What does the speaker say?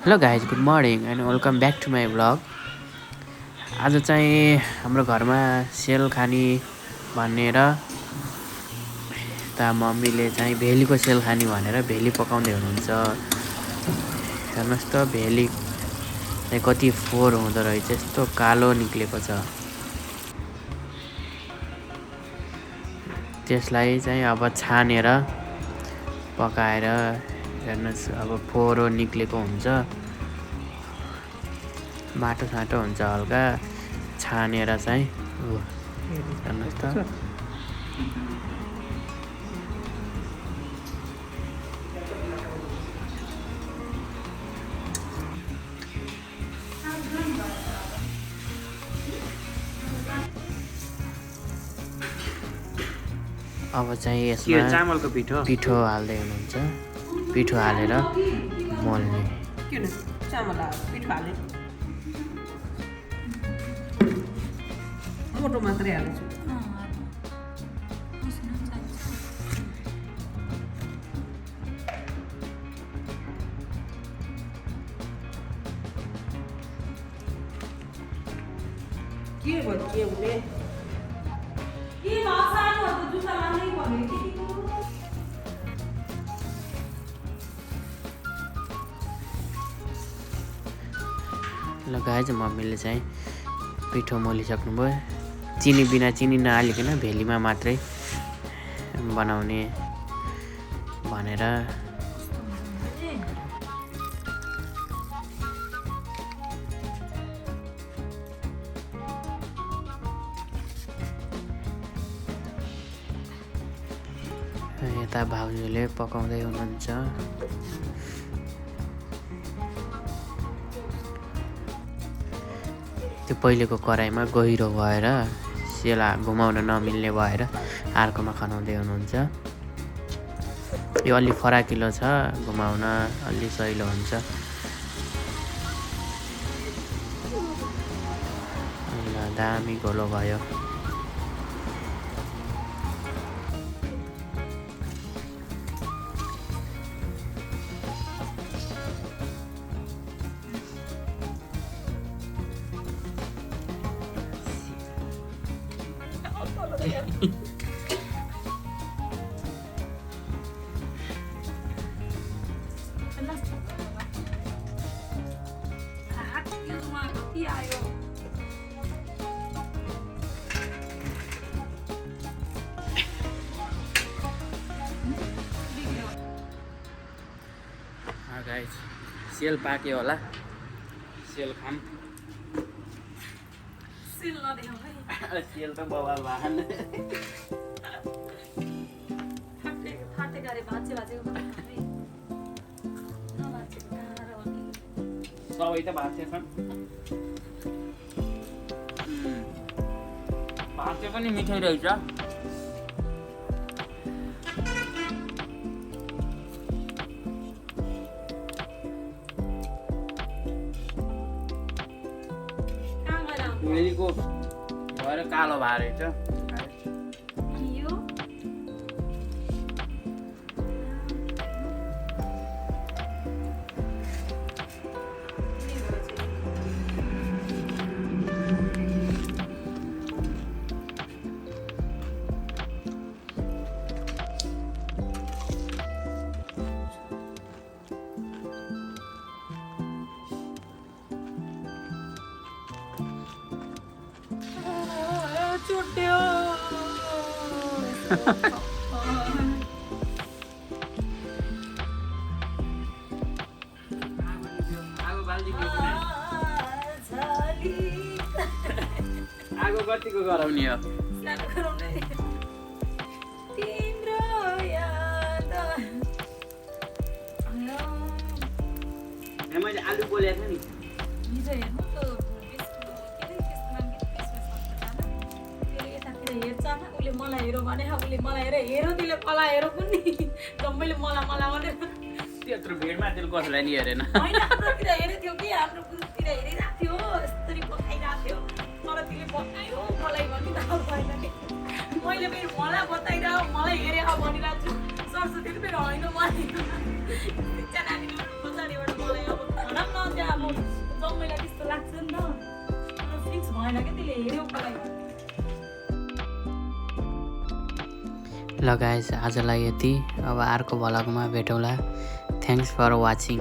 Hello guys good morning and welcome back to my vlog. आज चाहिँ हाम्रो घरमा सेल खाने भनेर त मम्मीले चाहिँ भेलीको सेल खाने भनेर भेली पकाउँदै हुनुहुन्छ। हेर्नुहोस् त भेली चाहिँ कति फोहोर हुँदो रहेछ, यस्तो कालो निक्लेको छ। त्यसलाई चाहिँ अब छानेर पकाएर हेर्नुहोस्, अब फोहोर निक्लेको हुन्छ, माटो साटो हुन्छ हल्का, छानेर चाहिँ हेर्नुहोस् त। अब चाहिँ यसमा चामलको पिठो हाल्दै हुनुहुन्छ, पिठो हालेर मोल्ने। किन चामल पिठो हालेर मोटो मात्रै हाल्छु। के भयो के हुने ल गाइज मम्मीले चाहिँ पिठो मोलिसक्नुभयो। चिनी बिना चिनी नहालिकन भेलीमा मात्रै बनाउने भनेर यता भाउजूले पकाउँदै हुनुहुन्छ। त्यो पहिलेको कराईमा गहिरो भएर सेला घुमाउन नमिल्ने भएर अर्कोमा खनाउँदै हुनुहुन्छ। यो अलि फराकिलो छ, घुमाउन अलि सहिलो हुन्छ। ल दामी घोलो भयो। गाइस सेल पाक्यो होला, सेल खाम। सेल नदेखाऊ है। सेल त बवाल भएन। फाटेको अरे भाँचे भाँचेको मात्रै खाऊ है। नभाँचेको कहाँ र भन्ने। सबै त भाँचे छन्, भाँचे पनि मिठै रहेछ। भेलीको भएर कालो भएर रहेछ। यो चुट्यो। आगो कतिको गराउने हो? सानो गराउने। तिम्रो याद। मैले आलु पोलेको थिएँ नि। हिजो हेर्नु त उसले मलाई हेरो भने उसले मलाई हेरो त्यसले मलाई हेरो पनि सबैले मलाई भनेर त्यत्रो भिडमा त्यसले कसैलाई नि हेरेन। होइन हाम्रोतिर हेरेको थियो कि हाम्रो ग्रुपतिर हेरिरहेको थियो, यस्तरी बताइरहेको थियो। तर त्यसले बतायो मलाई भनि त भएन नि। मैले फेरि मलाई बताइरह मलाई हेरेर भनिरहेको छु। सरस्वतीले फेरि होइन मलाई शिक्षा नानीले पछाडिबाट मलाई अब भनौँ न भएन क्या त्यसले हेऱ्यो फलाइमा ल गाइस आजलाई यति अब अर्को भ्लगमा भेटौँला थ्याङ्क्स फर वाचिङ